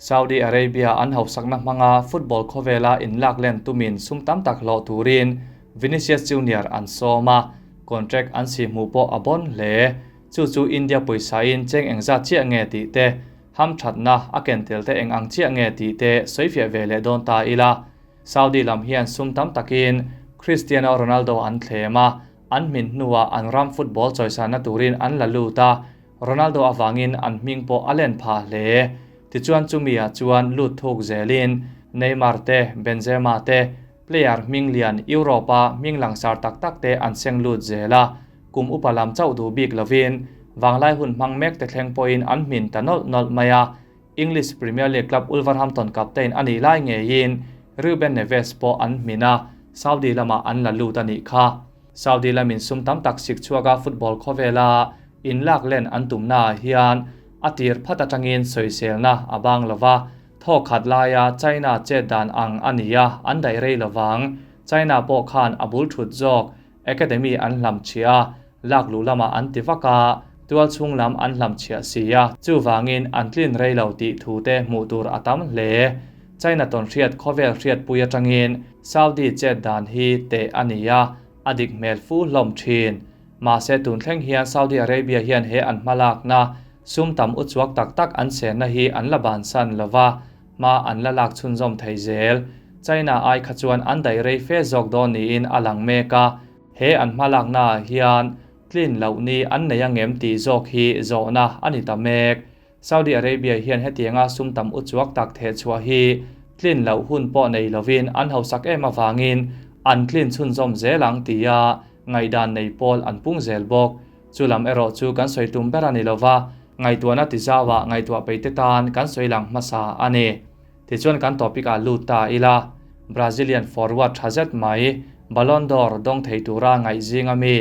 Saudi Arabia an hausakna hmanga football khawvela inlak len tumin sum tam tak hlawh turin Vinicius Junior an sawm a, contract an si hmuh pawh a bawn hle. Chu chu India pawisain cheng engzat chiah nge tih te, hamthatna a ken tel te eng ang chiah nge tih te sawifiah ve leh dawn ta ila. Saudi lam hian sum tam takin Cristiano Ronaldo an thlem a, an hmin hnuah an ram football chawisanna turin an la lut a, Ronaldo avangin an hming pawh a len phah hle. Tichuan chumi-ah chuan lut thuk zelin Neymar te, Benzema te, player hming lian Europe-a hming langsar tak tak te an seng lut zel a, kum upa lam chauh duh bik lovin vanglai hun hmang mek te thleng pawhin an hmin ta nawlh nawlh mai a. English Premier League club Wolverhampton captain a nih lai ngeiin Ruben Neves pawh an hmin a, Saudi lamah an la lut a nih kha. Saudi lamin sum tam tak sik chhuaka football khawvela inlak len an tumnaah hian a tir phat atangin sawiselna a bang lo va, thaw khat laia China chet dan ang a ni a, an daih rei lo vang. China pawh khan a bul thut zawk Academy an hlam chhiah a, lak luh lamah an ti vak a, tual chhung lam an hlam chhiah si a, chuvangin an tlin rei lo tih thu te hmuh tur a tam hle. China tawnhriat khawvel hriatpui atangin Saudi chet dan hi teh a ni a, a dik hmel fu hlawm thin. Mahse tun thleng hian Saudi Arabia hian he an hmalakna sum tam uchuak tak tak an chenna hi an la bansan lo va, hma an la lak chhunzawm thei zel. China ai kha chuan an daih rei fe zawk dawn niin a lang mek a, he an hmalaknaah hian tlin loh ni an nei angem tih zawk hi zawhna a ni ta mek. Saudi Arabia hian hetianga sum tam uchuak tak theh chhuah hi tlin loh hun pawh nei lovin an hausak em avangin an tlin chhunzawm zel ang tia ngaihdan nei pawl an pung zel bawk. Chu lam erawh chu kan sawi tum ber a ni lova, ngaihtuahna ti zauah ngaihtuah peite tan kan sawi lang hmasa a ni. Tichuan kan topic ah lut ta ila, Brazilian forward tha zet mai, Ballon d'Or dawng thei tura ngaih zinga mi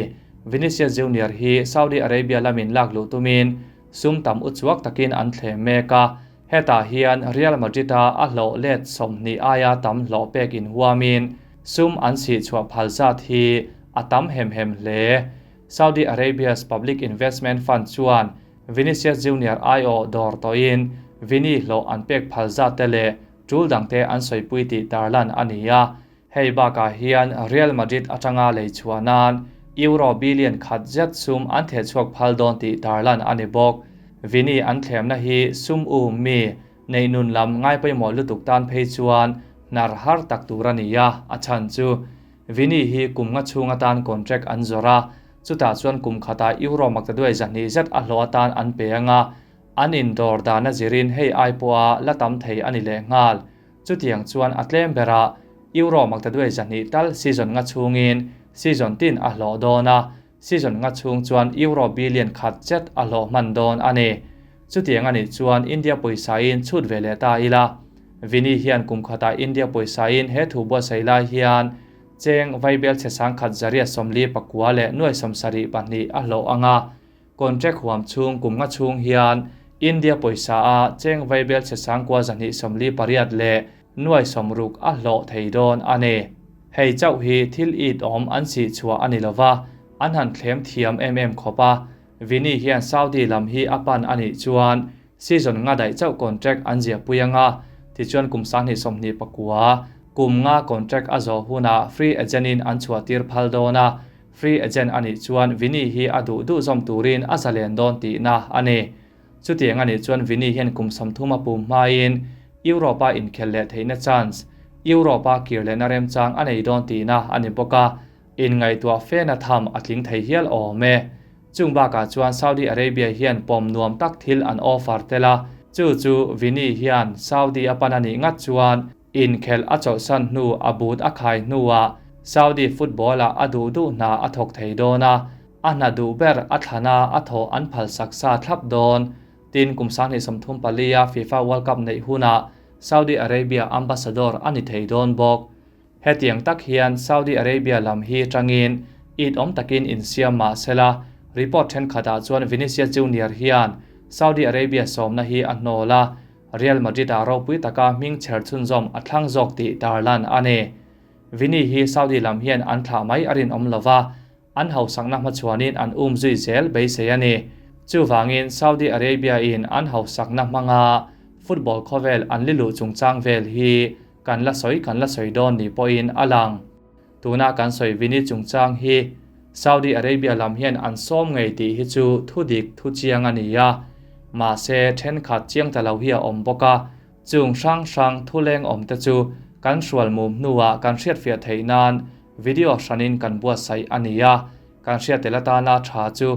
Vinicius Junior hi Saudi Arabia lamin lak luh tumin Sum tam uchuak takin an thlem mek a, hetah hian Real Madrid-a a hlawh let 20 aia tam hlawh pek inhuamin sum an sihchhuah phal zat hi a tam hem hem hle. Saudi Arabia's Public Investment Fund chuan Vinicius Junior aiawh dawr tawhin Vini hlawh an pek phal zat te leh tul dangte an sawipui tih tarlan a ni a. Hei bakah hian Real Madrid atanga lei chhuah nan Euro billion khat zet sum an thehchhuak phal dawn tih tarlan a ni bawk. Vini an thlemna hi sum um mi neih nun lam ngai pawimawh lutuk tan phei chuan hnar har tak tur a ni a, a chhan chu Vini hi kum nga chhung atan contract an zawrh a, chutah chuan kum khatah Euro maktaduai 200 zet a hlawh atan an pe ang a, an indawr dana zirin hei ai pawha la tam thei a ni lehnghal. Chutiang chuan a tlem berah Euro maktaduai 200 tal season nga chhungin season tin a hlawh dawn a, season nga chhung chuan Euro billion khat chet a hlawh hman dawn a ni. Chutiang a nih chuan India pawisain chhut ve leh ta ila. Vini hian kum khatah India pawisain he thu buatsaih lai hian cheng vaibel chhe sangkhat 149 leh nuai 72 a hlawh ang a, Contract huam chhung kum nga chhung hian India pawisa a cheng vaibel chhe sangkua 248 leh nuai 60 a hlawh thei dawn a ni. Hei chauh hi thil it awm an sih chhuah a ni lova, an han thlem thiam em em khawp a. Vini hian Saudi lam hi a pan a nih chuan season nga daih chauh contract an ziahpui anga, tichuan kum 2029 kum nga contract a zawh hunah free agent in an chhuah tir phal dawn a, Free agent a nih chuan Vini hi a duh duh zawm turin a zalen dawn tihna a ni. Chutiang a nih chuan Vini hian kum 30 a pum hmain Europe-a inkhelh leh theihna chance, Europe-a kir lehna remchang a nei dawn tihna a ni bawk a, inngaihtuah fena tham a tling thei hial awm e. Chung bakah chuan Saudi Arabia hian pawm nuam tak thil an offer tel a, chu chu Vini hian Saudi a pan a nih ngat chuan Inkhelh a chawlhsan hnu a but a khai hnuah Saudi football-ah a duh duh hna a thawk thei dawn a, a hna duh ber a thlana a thawh an phalsak sa thlap dawn. Tin, kum 2034-a FIFA World Cup neih hunah Saudi Arabia ambassador a ni thei dawn bawk. Hetiang tak hian Saudi Arabia lam hi tangin it awm takin insiam mah sela, report thenkhatah chuan Vinicius Junior hian Saudi Arabia sawmna hi a hnawl a, Real Madrid-ah ropui taka hming chher chhunzawm a thlang zawk tih tarlan a ni. Vini hi Saudi lam hian an thlah mai a rinawm lova, an hausakna hmachhuanin an um zui zel beisei a ni. Chuvangin Saudi Arabia-in an hausakna hmanga football khawvel an liluh chungchang vel hi kan la sawi kan la sawi dawn ni pawhin a lang. Tuna kan sawi Vini chungchang hi Saudi Arabia lam hian an sawm ngei tih hi chu thudik thu chiang a ni a, mahse thenkhat chiang ta lo hi a awm bawk a, Chung hrang hrang thuleng awm te chu kan hrual mum hnuah kan hriatfiah theih nan video hranin kan buatsaih a ni a, kan hriat tel atana tha chu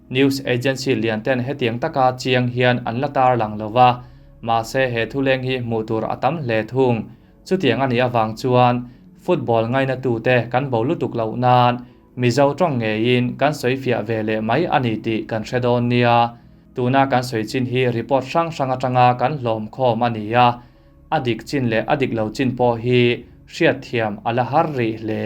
news agency lian ten hetiang taka chiang hian an la tarlang lo va, mahse he thuleng hi hmuh tur a tam hle thung. Chutiang a nih avang chuan football ngainatute kan bo lutuk loh nan Mizo tawng ngeiin kan sawifiah ve leh mai a ni tih kan hre dawn nia. Tuna kan sawi chin hi report hrang hrang atanga kan hlawm khawm a ni a, a dik chin leh a dik lo chin pawh hi hriatthiam a la har rih hle.